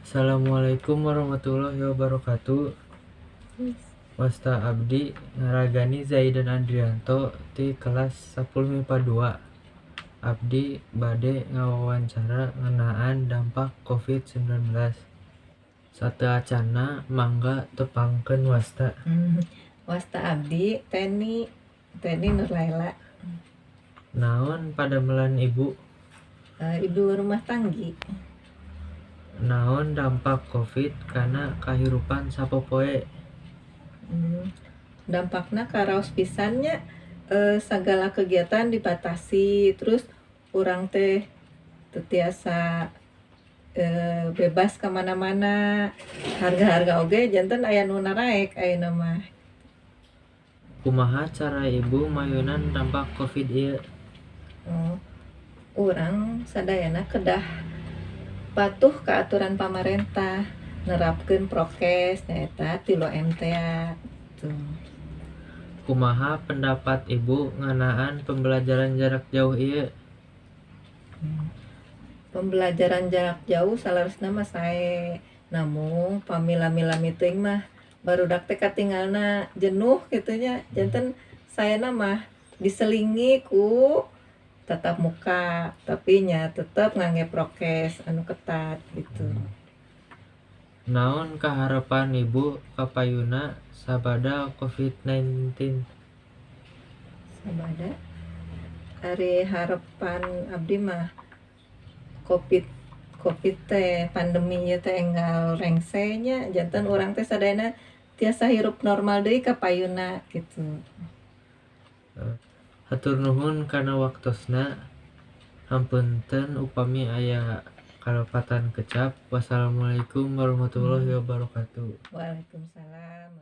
Assalamualaikum warahmatullahi wabarakatuh. Wasta abdi ngaragani Zaidan Andrianto ti kelas 10 MIPA 2. Abdi bade ngawawancara ngeunaan dampak COVID-19. Sateuacanna mangga tepangkeun wasta. Wasta abdi Teni, Teni Nurlaila. Naon padamelan Ibu? Ibu rumah tanggi. Naon dampak Covid kana kahirupan sapopoe? Dampakna karaos pisan nya, sagala kegiatan dibatasi, terus urang teh teu tiasa bebas ka mana-mana, harga-harga oge janten aya nu naraek ayeuna mah. Kumaha cara Ibu mayunan dampak Covid ieu? Urang sadayana kedah patuh ka aturan pamarentah, nerapkeun prokes nyaeta 3M tea tuh. Kumaha pendapat Ibu ngeunaan pembelajaran jarak jauh ieu? Pembelajaran jarak jauh saleresna mah sae, namung pami lami-lami teuing mah barudak teh katingalna jenuh kitu nya, janten saena mah diselingi ku tatap muka, tapi nya tetep ngangge prokes anu ketat gitu. Naon kaharepan Ibu kapayunna sabada COVID-19? Sabada? Ari harepan abdi mah Covid teh, pandemi ieu teh enggal rengse nya, janten urang teh sadayana tiasa hirup normal deui kapayunna kitu. Hatur nuhun kana waktosna. Hapunten upami aya kalepatan kecap. Wassalamualaikum warahmatullahi wabarakatuh. Waalaikumsalam.